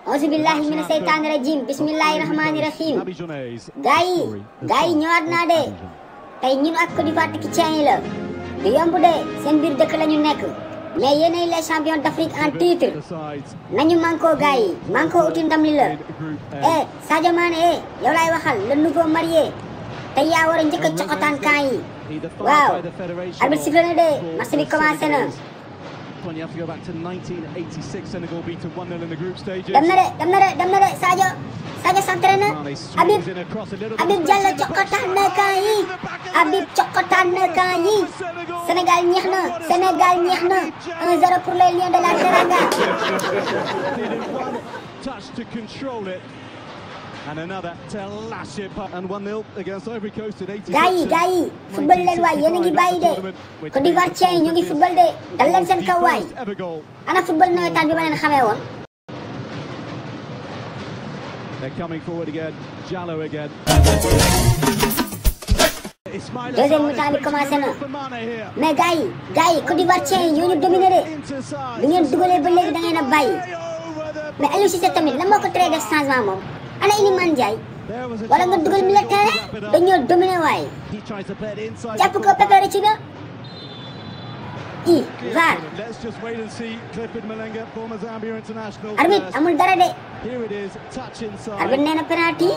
auzu billahi mina seytaani rajim bismillahi rahmani rahim gars yi ñëwaat naa de tey ñun ak Côte d'Ivoire Tikitien yi la du yomb de seen biir dëkk la ñu nekk mais yéenay les champions d'Afrique en titre nañu manko gars yi manko uti ndam li la Sadio Mané yow laay waxal le nouveau marié tey yaa war a njëkk a coxotaan kan yi waaw arbitre sifflé na de match bi commencé na When you have to go back to 1986, Senegal beaten 1-0 in the group stages. dem na de Sadio centré na Habib Diallo coxotaan na kan yi Habib coxotaan na kan yi Sénégal ñeex na 1-0 pour les Lions de la Teranga. Touch to control it. And another to lash it and 1-0 against Ivory Coast at 86. gars yi football leen waay yéen a ngi bàyyi de Côte d'Ivoire yi ñu ngi football de dal leen seen kaw waay ana football nawetaan bi ma leen xamee woon. They're coming forward again. Jallo again. Deuxième mi-temps bi commencé na mais gars yi Côte d'Ivoire yi ñoo ñu dominé de bu ngeen dugalee ba léegi da ngeen a bàyyi mais Aliou Cissé tamit lan moo ko tere def changement moom. ana Iliman Ndiaye wala nga dugal militaire dañoo dominé waay jàpp ko pépère ci na VAR arbitre amul dara de arbitre nee na penalty.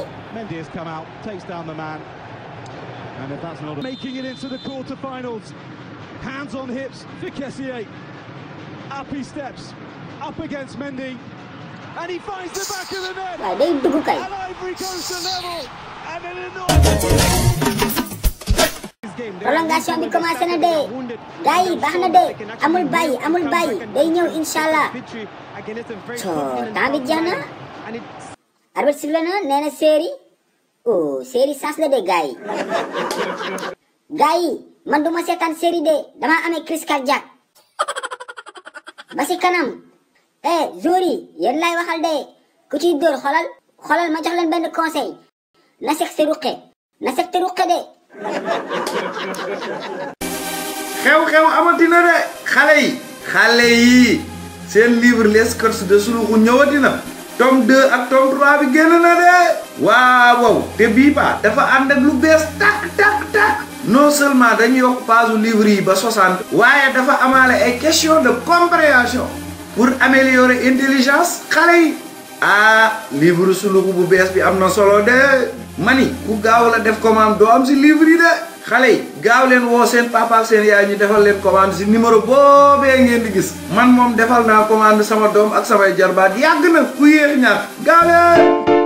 Making it into the quarterfinals. Hands on hips for Kessié. Up he steps, up against Mendy. And he finds the back of the net. waaw day dugg kay. And Ivory Coast to level. And an enormous prolongation bi commencé na de gars yi baax na de amul bàyyi day ñëw inshallah. Temps bi jeex na. arbitre sifflé na nee na série sas la de gars yi man duma seetaan série de dama amee crise cardiaque ba si kanam. Zori yéen lay waxal de ku ciy dóor xoolal ma jox leen benn conseil na seq te ruqe de. xew amatina de xale yi seen livre les courses de Souloukhou ñëwatina tome 2 ak tome 3 bi génn na de waaw te bii ba dafa ànd ak lu bees tak non seulement dañu yokk page livre yi ba 60 waaye dafa amaale ay question de compréhension pour améliorer intelligence xale yi livre Souloukhou bu bees bi am na solo de mani ku gaaw la def commande doo am si livre yi de xale yi gaaw leen woo seen papa ak seen yaay ñu defal leen commande si numéro boobee ngeen di gis man moom defal naa commande sama doom ak samay jarbaat yàgg na ku yéex ñaar gaaw leen